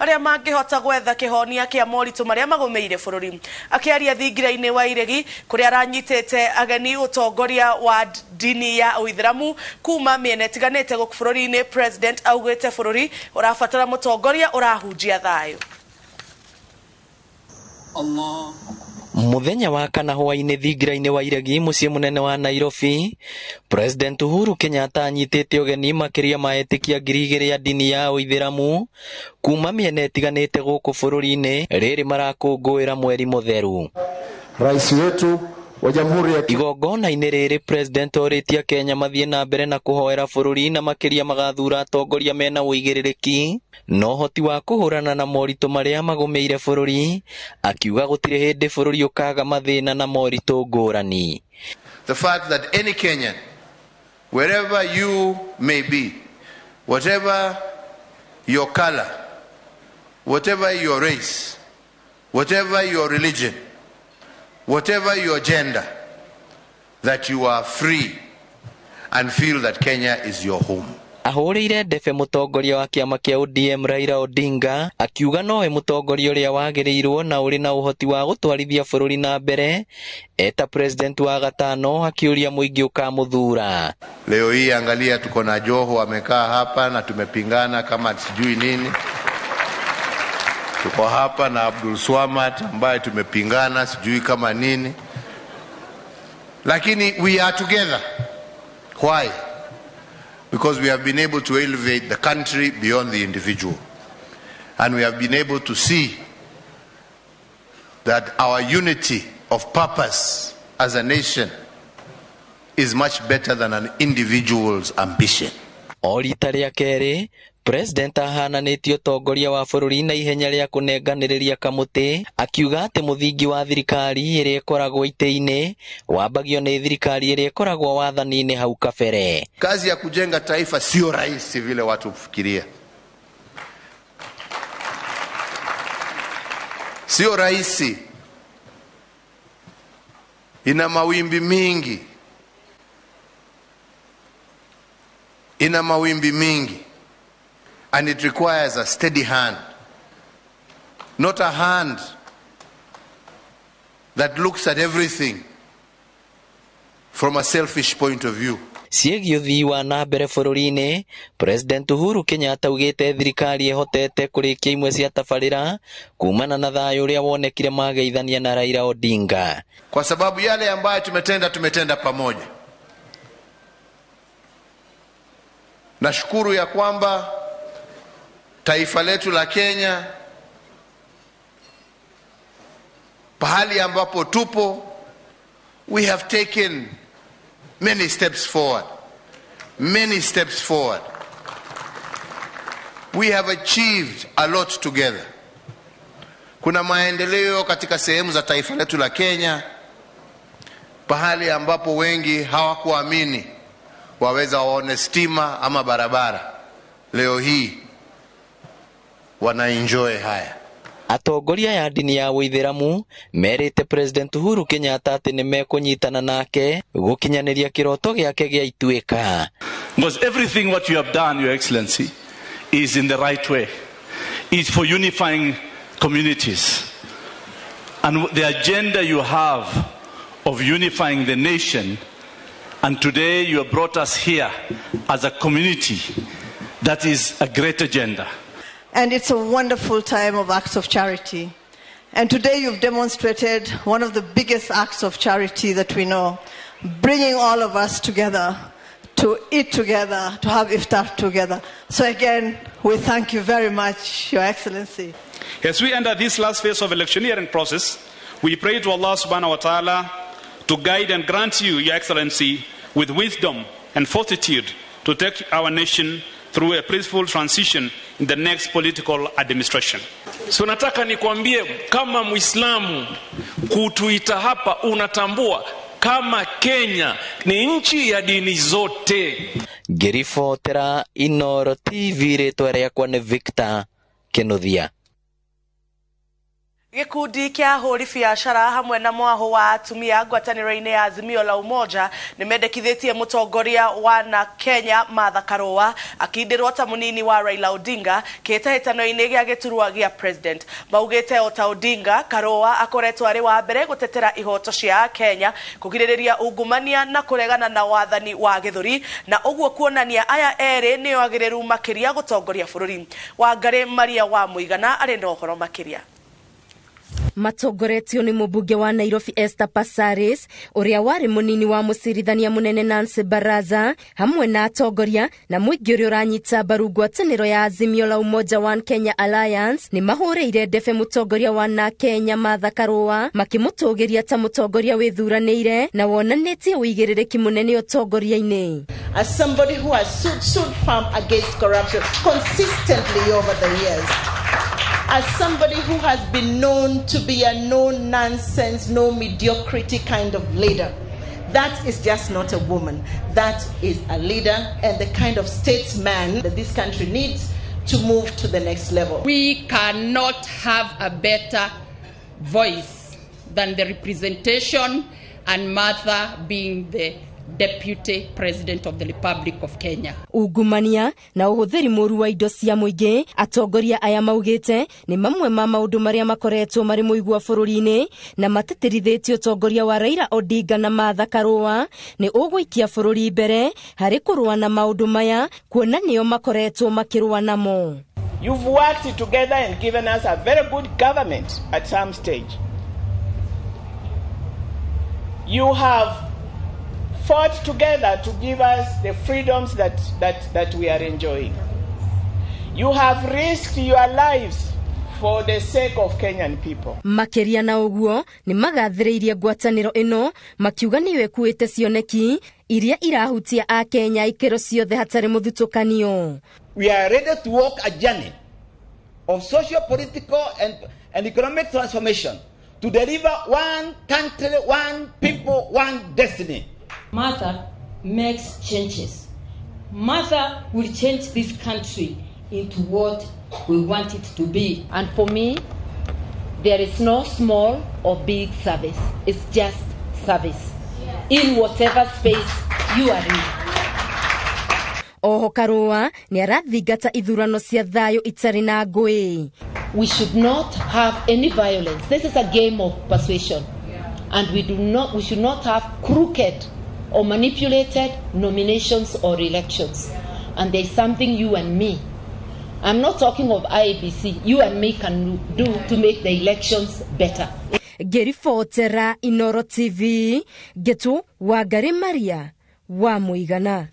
Arĩa mangĩhota gwetha kĩhonia kĩa moritũ marĩa magũmĩire bũrũri. Akĩaria thingira-inĩ wa Iregi kũrĩa aranyitĩte ageni ũtongoria wa ndini ya Ũithĩramu kuma mĩena ĩtiganĩte gũkũ bũrũri-inĩ, President augĩte bũrũri ũrabatara mũtongoria ũrahunjia thayũ. Allah. Muthenya wa kana hwaĩ-inĩ thingira-inĩ wa Iregi mũciĩ mũnene wa Nairobi, President Uhuru Kenyatta anyitĩte ũgeni makĩria ma etĩkia 2,000 a ndini ya Ũithĩramu kuma mĩena ĩtiganĩte gũkũ bũrũri-inĩ rĩrĩ marakũngũĩra mweri mũtheru. Rais wetu wa Jamhuri ya Igongona-inĩ rĩrĩ President orĩtie Kenya mathiĩ na mbere na kũhoera bũrũri na makĩria magathura atongoria mena ũigĩrĩrĩki na ũhoti wa kũhũrana na moritũ marĩa magũmĩire bũrũri, akiuga gũtirĩ hĩndĩ bũrũri ũkaga mathĩna na moritũ ngũrani. The fact that any Kenyan, wherever you may be, whatever your color, whatever your race, whatever your religion, whatever your gender, that you are free and feel that Kenya is your home. Ahũrĩire ndebe mũtongoria wa kĩama kĩa ODM Raila Odinga akiuga nowe mũtongoria ũrĩa wagĩrĩirwo na ũrĩ na ũhoti wa gũtwarithia bũrũri na mbere eta president wa gatano akĩũria mũingĩ ũkamũthura. Leo hii angalia, tuko na Joho amekaa hapa na tumepingana kama sijui nini. Tuko hapa na Abdul Swamad ambaye tumepingana sijui kama nini, lakini we are together. Why? Because we have been able to elevate the country beyond the individual, and we have been able to see that our unity of purpose as a nation is much better than an individual's ambition. O rita rĩa kerĩ President ahananĩtie ũtongoria wa bũrũri na ihenya rĩa kũnenganĩrĩria kamũtĩ akiuga atĩ mũthingi wa thirikari ĩrĩa ĩkoragwo itĩ-inĩ wambagio nĩ thirikari ĩrĩa ĩkoragwo wathani-inĩ hau kabere. Kazi ya kujenga taifa sio rahisi vile watu hufikiria, sio rahisi, ina mawimbi mingi, ina mawimbi mingi. And it requires a steady hand, not a hand that looks at everything from a selfish point of view. Ciĩgiĩ ũthii wa na mbere bũrũri-inĩ, President Uhuru Kenyatta augĩte thirikari ĩhotete kũrĩkia imwe cia tabarĩra kumana na thayũ ũrĩa wonekire mageithania na Raila Odinga. Kwa sababu yale ambayo tumetenda, tumetenda pamoja. Nashukuru ya kwamba taifa letu la Kenya, pahali ambapo tupo, we have taken many steps forward, many steps forward. We have achieved a lot together. Kuna maendeleo katika sehemu za taifa letu la Kenya, pahali ambapo wengi hawakuamini waweza waone stima ama barabara. Leo hii wanaenjoy haya. Atongoria ya ndini ya Ũithĩramu merĩte President Uhuru Kenyatta atĩ nĩ mekũnyitana nake gũkinyanĩria kĩroto gĩake gĩa ituĩka. Because everything what you have done, Your Excellency, is in the right way. It's for unifying communities. And the agenda you have of unifying the nation, and today you have brought us here as a community, that is a great agenda. And it's a wonderful time of acts of charity. And today you've demonstrated one of the biggest acts of charity that we know, bringing all of us together to eat together, to have iftar together. So again, we thank you very much, Your Excellency. As we enter this last phase of electioneering process, we pray to Allah subhanahu wa ta'ala to guide and grant you, Your Excellency, with wisdom and fortitude to take our nation through a peaceful transition in the next political administration. So nataka nikwambie kama Muislamu, kutuita hapa unatambua kama Kenya ni nchi ya dini zote. Ngĩribotera Inooro TV, rĩtwa rĩakwa nĩ Victor Kinuthia. Gĩkundi kĩa ahũri biacara hamwe na mwaho wa atumia ngwatanĩro-inĩ ya Azimio la Umoja nĩmendekithĩtie mũtongoria wa na Kenya Martha Karua akindĩrwo ta mũnini wa Raila Odinga kĩhĩtahĩtano-inĩ gĩa gĩturwa gĩa president. Maugĩte o ta Odinga, Karua akoretwo arĩ wa mbere gũtetera ihoto cia Kenya, kũgirĩrĩria ungumania na kũregana na wathani wa gĩthũri, na ũguo kuonania aya erĩ nĩo agĩrĩru makĩria gũtongoria bũrũri. Wangari Maria wa Mũigana arĩ na ũhoro makĩria. Matongoretio nĩ mũmbunge wa Nairobi Esther Passaris ũrĩa warĩ mũnini wa mũcirithania mũnene Nancy Baraza hamwe na atongoria na mũingĩ ũrĩa ũranyita mbaru ngwatanĩro ya Azimio la Umoja One Kenya Alliance nĩ mahũrĩire ndebe mũtongoria wa na Kenya Martha Karua makĩmũtũgĩria ta mũtongoria wĩthuranĩire na wonanĩtie ũigĩrĩrĩki mũnene ũtongoria-inĩ. As somebody who has stood firm against corruption consistently over the years, as somebody who has been known to be a no-nonsense, no-mediocrity kind of leader, that is just not a woman. That is a leader and the kind of statesman that this country needs to move to the next level. We cannot have a better voice than the representation and Martha being the Deputy President of the Republic of Kenya. Ungumania na ũhũthĩri mũru wa indo cia mũingĩ, atongoria aya maugĩte nĩ mamwe ma maũndũ marĩa makoretwo marĩ mũigua bũrũri-inĩ na matĩtĩrithĩtie ũtongoria wa Raila Odinga na Martha Karua nĩ ũgũikia bũrũri mbere harĩ kũrũa na maũndũ maya kuona nĩo makoretwo makĩrũa namo. You've worked together and given us a very good government at some stage. You have fought together to give us the freedoms that we are enjoying. You have risked your lives for the sake of Kenyan people. Makĩria na ũguo nĩ magathĩrĩirie ngwatanĩro ĩno makiuga nĩyo ĩkuĩte cioneki iria irahutia Akenya ikĩro ciothe hatarĩ mũthutũkanio. We are ready to walk a journey of social, political and economic transformation to deliver one country, one people, one destiny. Martha makes changes. Martha will change this country into what we want it to be. And for me, there is no small or big service. It's just service in whatever space you are in. Oho Karua nĩ arathingata ithurano cia thayũ itarĩ na ngũĩ. We should not have any violence. This is a game of persuasion. And we should not have crooked or manipulated nominations or elections. And there's something you and me, I'm not talking of IEBC, you and me can do to make the elections better. Ngĩribotera Inoro TV, Ngetu Wangari Maria wa Mũigana.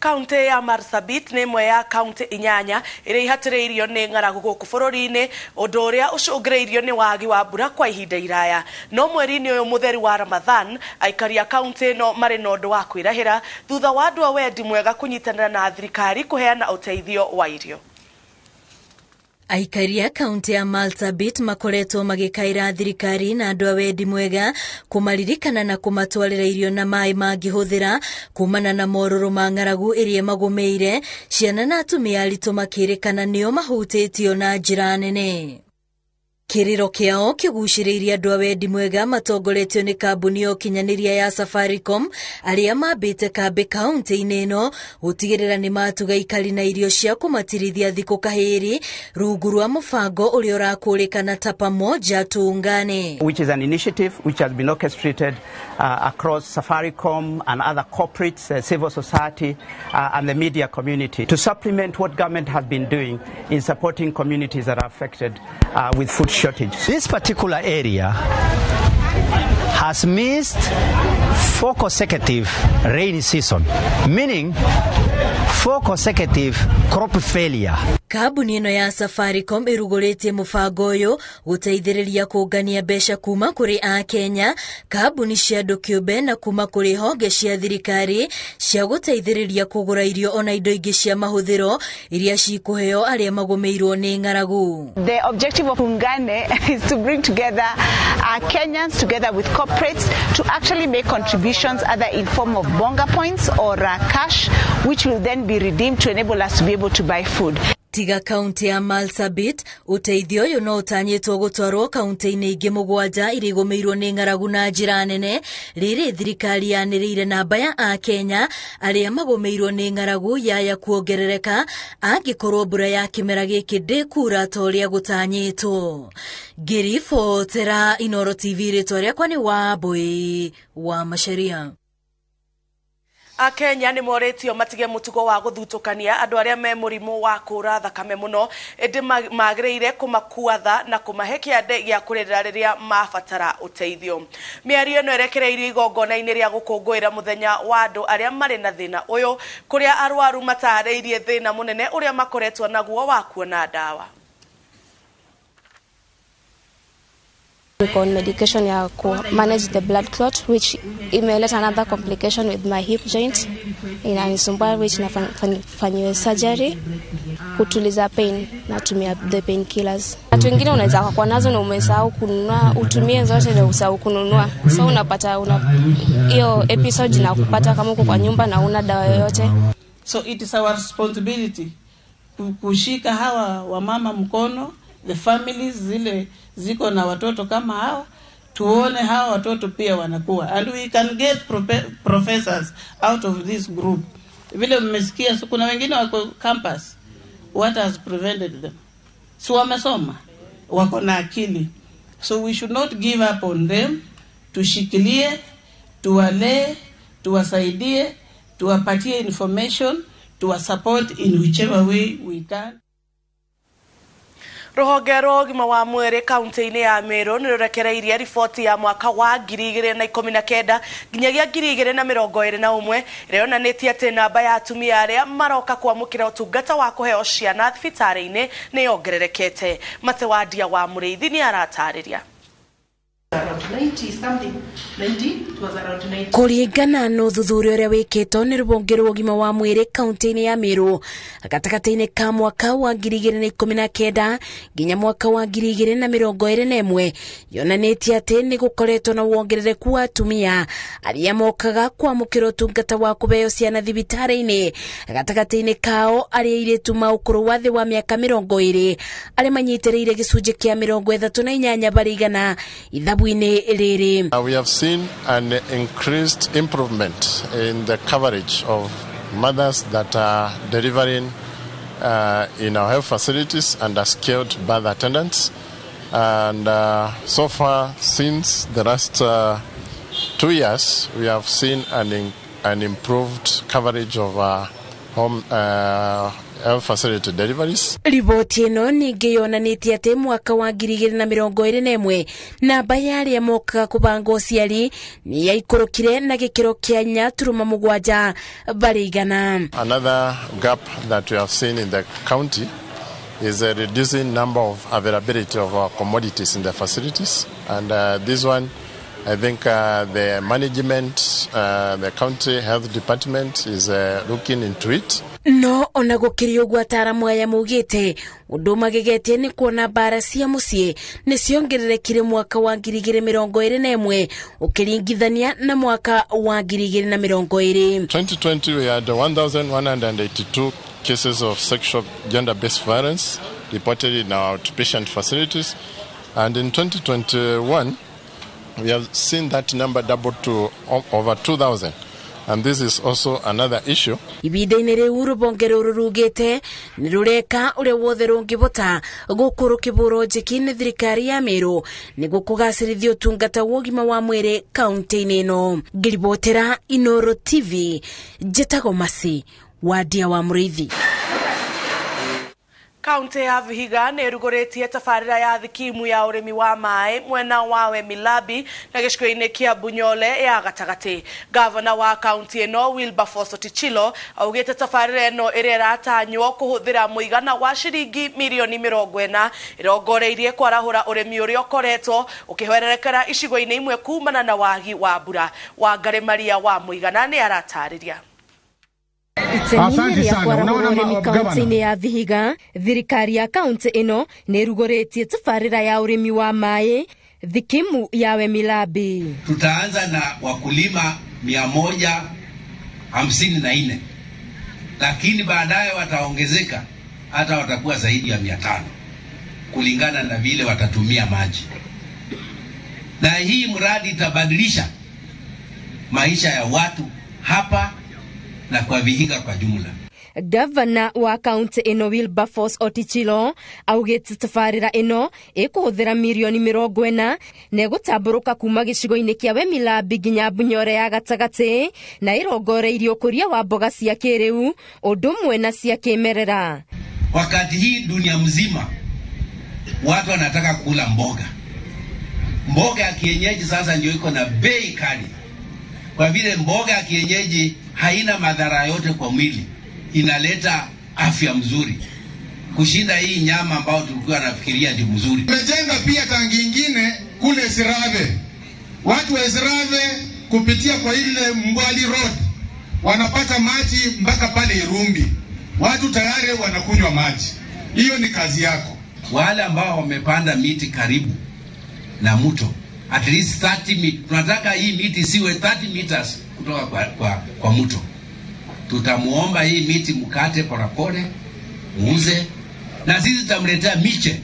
Kaunti ya Marsabit nĩ ĩmwe ya kaunti inyanya ĩrĩa ihatĩrĩirio nĩ ng'aragu gũkũ bũrũri-inĩ, ũndũ ũrĩa ũcũngĩrĩirio nĩ wagi wa mbura kwa ihinda iraya. No mweri-inĩ ũyũ mũtheru wa Ramadhan, aikari a kaunti ĩno marĩ na ũndũ wa kwĩrahĩra thutha wa andũ a wendi mwega kũnyitanĩra na thirikari kũheana ũteithio wa irio. Aikari a kaunti ya Marsabit makoretwo magĩkaĩra thirikari na andũ a wendi mwega kũmaririkana na kũmatwarĩra irio na maĩ mangĩhũthĩra kumana na morũrũ ma ng'aragu ĩrĩa ĩmagũmĩire ciana na atumia aritũ makĩrĩkana nĩo mahutĩtio na njĩra nene. Kĩrĩro kĩao kĩgucĩrĩirie andũ a wendi mwega matongoretio nĩ kambuni ya ũkinyanĩria ya Safaricom arĩa mambĩte kambĩ kaunti-inĩ ĩno gũtigĩrĩra nĩ matuga ikari na irio cia kũmatirithia thikũ kahĩri rungu rwa mũbango ũrĩa ũrakũrĩkana ta Pamoja Tuungane, which is an initiative which has been orchestrated across Safaricom and other corporates, civil society and the media community to supplement what government has been doing in supporting communities that are affected with food shortage. This particular area has missed 4 consecutive rainy season, meaning 4 consecutive crop failure. Kambuni ĩno ya Safaricom ĩrugũrĩtie mũbango ũyũ gũteithĩrĩria kũngania mbeca kuma kũrĩ Akenya, kambuni cia andũ kĩũmbe na kuma kũrĩ honge cia thirikari cia gũteithĩrĩria kũgũra irio ona indo ingĩ cia mahũthĩro iria cikũheo arĩa magũmĩirwo nĩ ng'aragu. The objective of Ungane is to bring together Kenyans together with corporates to actually make contributions either in form of bonga points or cash, which will then be redeemed to enable us to be able to buy food. Tiga kaunti ya Marsabit, ũteithio ũyũ no ũtanyĩtwo gũtwarwo kaunti-inĩ ingĩ 7 iria igũmĩirwo nĩ ng'aragu na njĩra nene. Rĩrĩ thirikari yanĩrĩire namba ya Akenya arĩa magũmĩirwo nĩ ng'aragu yaya kuongerereka angĩkorwo mbura ya kĩmera gĩkĩ ndĩkura ta ũrĩa gũtanyĩtwo. Ngĩribotera Inooro TV, rĩtwa rĩakwa nĩ Wambui wa Macharia. Akenya nĩ morĩtio matige mũtugo wa gũthutũkania andũ arĩa me mũrimũ wa kũra thakame mũno, ĩndĩ magĩrĩire kũmakua tha na kũmahe kĩande gĩa kũrĩrĩra rĩrĩa mabatara ũteithio. Mĩario ĩno ĩrekereirio igongona-inĩ rĩa gũkũngũĩra mũthenya wa andũ arĩa marĩ na thĩna ũyũ, kũrĩa arwaru matarĩirie thĩna mũnene ũrĩa makoretwo naguo wa kuona ndawa. Niko on medication ya ku manage the blood clot, which imeleta another complication with my hip joint. Inanisumbua, which nafanyiwe surgery kutuliza pain, natumia the painkillers. Watu wengine unaweza kuwa nazo na umesahau kununua, utumie zote na usahau kununua. So unapata hiyo episode na kupata kama uko kwa nyumba na una dawa yoyote. So it is our responsibility kushika hawa wamama mkono, the families zile ziko na watoto kama hawa, tuone hawa watoto pia wanakuwa, and we can get professors out of this group. Vile mmesikia, so kuna wengine wako campus, what has prevented them? So wamesoma, wako na akili. So we should not give up on them. Tushikilie, tuwalee, tuwasaidie, tuwapatie information, tuwasupport in whichever way we can. Rũhonge rwa ũgima wa mwĩrĩ kaunti-inĩ ya Meru nĩ rũrekereirie riboti ya mwaka wa 2019 nginyagia 2021 ĩrĩa yonanĩtie atĩ namba ya atumia arĩa maroka kwamũkĩra ũtungata wa kũheo ciana thibitarĩ-inĩ nĩ yongererekete. Matewandia wa Mũrĩithi nĩ aratarĩria. Kũringana na ũthuthuria ũrĩa wĩkĩtwo nĩ rũhonge rwa ũgima wa mwĩrĩ kaunti-inĩ ya Meru gatagatĩ-inĩ ka mwaka wa 2019 nginya mwaka wa 2021 yonanĩtie atĩ nĩ gũkoretwo na wongerereku wa atumia arĩa mokaga kwamũkĩra ũtungata wa kũheo ciana thibitarĩ-inĩ, gatagatĩ-inĩ kao arĩa airĩtu ma ũkũrũ wa thĩ wa mĩaka 20 arĩa manyitĩrĩire gĩcunjĩ kĩa 38 harĩ igana ithabu-inĩ rĩrĩ. We have seen an increased improvement in the coverage of mothers that are delivering in our health facilities under skilled birth attendants. And so far, since the last 2 years, we have seen an improved coverage of our home health facility deliveries. Riboti ĩno ningĩ yonanĩtie atĩ mwaka wa 2021 namba ya arĩa mokaga kũbanga ũciari nĩ yaikũrũkire na gĩkĩro kĩa 4.7 harĩ igana. Another gap that we have seen in the county is a reducing number of availability of our commodities in the facilities, and this one, I think the management, the county health department is looking into it. No ona gũkĩrĩ ũguo ataaramu aya maugĩte ũndũ magegetie nĩ kuona mbara cia mũciĩ nĩ ciongererekire mwaka wa 2021 ũkĩringithania na mwaka wa 2020. 2020 we had 1,182 cases of sexual gender-based violence reported in our outpatient facilities, and in 2021 we have seen that number double to over 2,000. And this is also another issue. Ibinda-inĩ rĩu rũhonge rũrũ rugĩte nĩ rũreka ũrĩa wothe rũngĩbota gũkũ rũkĩbũrwo njeki nĩ thirikari ya Meru nĩguo kũgacĩrithia ũtungata wa ũgima wa mwĩrĩ kaunti-inĩ ĩno. Ngĩribotera Inooro TV, njĩtagwo Masi Wandia wa Mũrĩithi. Kaunti ya Vihiga nĩ ĩrugũrĩtie tabarĩra ya thikimu ya ũrĩmi wa maĩ mwena wa Wemilabi na gĩcigo-inĩ kĩa Bunyole ya gatagatĩ. Gavana wa kaunti ĩno Wilberforce Otichilo augĩte tabarĩra ĩno ĩrĩa ĩratanywo kũhũthĩra mũigana wa ciringi mirioni 40 ĩrongoreirie kwarahũra ũrĩmi ũrĩa ũkoretwo ũkĩhwererekera icigo-inĩ imwe kumana na wagi wa mbura. Wangari Maria wa Mũigana nĩ aratarĩria. Itemi rĩa kwarahũra ũrĩmi kaunti-inĩ ya Vihiga, thirikari ya kaunti ĩno nĩ ĩrugũrĩtie tabarĩra ya ũrĩmi wa maĩ thikimu ya Wemilabi. Tutaanza na wakulima 154, lakini baadaye wataongezeka hata watakuwa zaidi ya 500 kulingana na vile watatumia maji. Na hii mradi itabadilisha maisha ya watu hapa na kwa Vihiga kwa jumla. Gavana wa kaunti ĩno Wilberforce Otichilo augĩte tabarĩra ĩno ĩkũhũthĩra mirioni 40 na ĩgũtambũrũka kuma gĩcigo-inĩ kĩa Wemilambi nginya Bunyore ya gatagatĩ na ĩrongoreirie ũkũria wa mboga cia kĩrĩu ũndũ ũmwe na cia kĩmerera. Wakati hii dunia mzima watu wanataka kula mboga. Mboga ya kienyeji sasa ndio iko na bei kali, kwa vile mboga ya kienyeji haina madhara yote kwa mwili, inaleta afya mzuri kushinda hii nyama ambayo tulikuwa nafikiria ndio mzuri. Tumejenga pia tangi ingine kule Sirave. Watu wa Sirave kupitia kwa ile Mbwali Road wanapata maji mpaka pale Irumbi. Watu tayari wanakunywa maji. Hiyo ni kazi yako. Wale ambao wamepanda miti karibu na mto, at least 30 meters. Tunataka hii miti siwe 30 meters kutoka kwa mto. Tutamuomba hii miti mkate polepole, muuze, na sisi tutamletea miche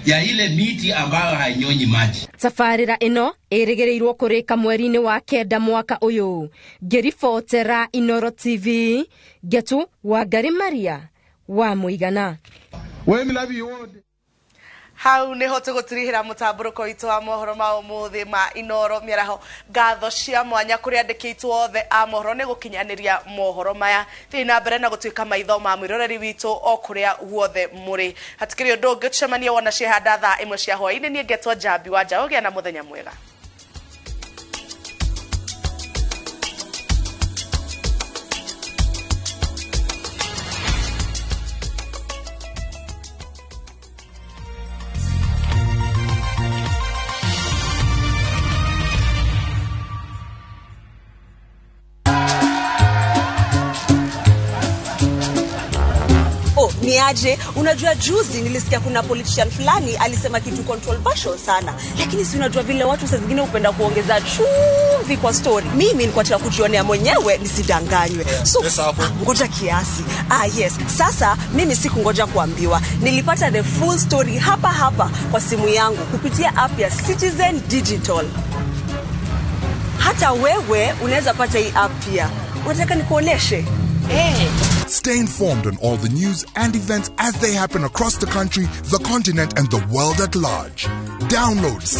ya ile miti ambayo hainyonyi maji. Tabarĩra ĩno ĩrĩgĩrĩirwo kũrĩka mweri-inĩ wa 9 mwaka ũyũ. Ngĩribotera Inoro TV, Ngetu Wangari Maria wa Mũigana. Hau niho tugutirihira mutamburuko witu wa mohoro ma umuthi ma Inoro Mĩaraho. Ngatho cia mwanya kuri andĩki aitũ othe a mohoro nĩ gũkinyaniria mohoro maya. Thiĩ na mbere na gũtuĩka maitho ma mwĩroreri witũ o kũrĩa guothe mũrĩ. Hatikĩrĩ ũndũ ũngĩ, tũcemanie wona ciehanda thaa 1 cia hwaĩ-inĩ. Niĩ ngetwo Njambi wa Njaũ, gĩa na mũthenya mwega. Aje, unajua juzi nilisikia kuna politician fulani alisema kitu controversial sana, lakini si unajua vile watu saa zingine hupenda kuongeza chumvi kwa story. Mimi nilikuwa nataka kujionea mwenyewe nisidanganywe. So ngoja kiasi. Yes. Sasa mimi sikungoja kuambiwa. Nilipata the full story hapa hapa kwa simu yangu kupitia app ya Citizen Digital. Hata wewe unaweza pata hii app pia. Unataka nikuoneshe? Hey. Stay informed on all the news and events as they happen across the country, the continent, and the world at large. Download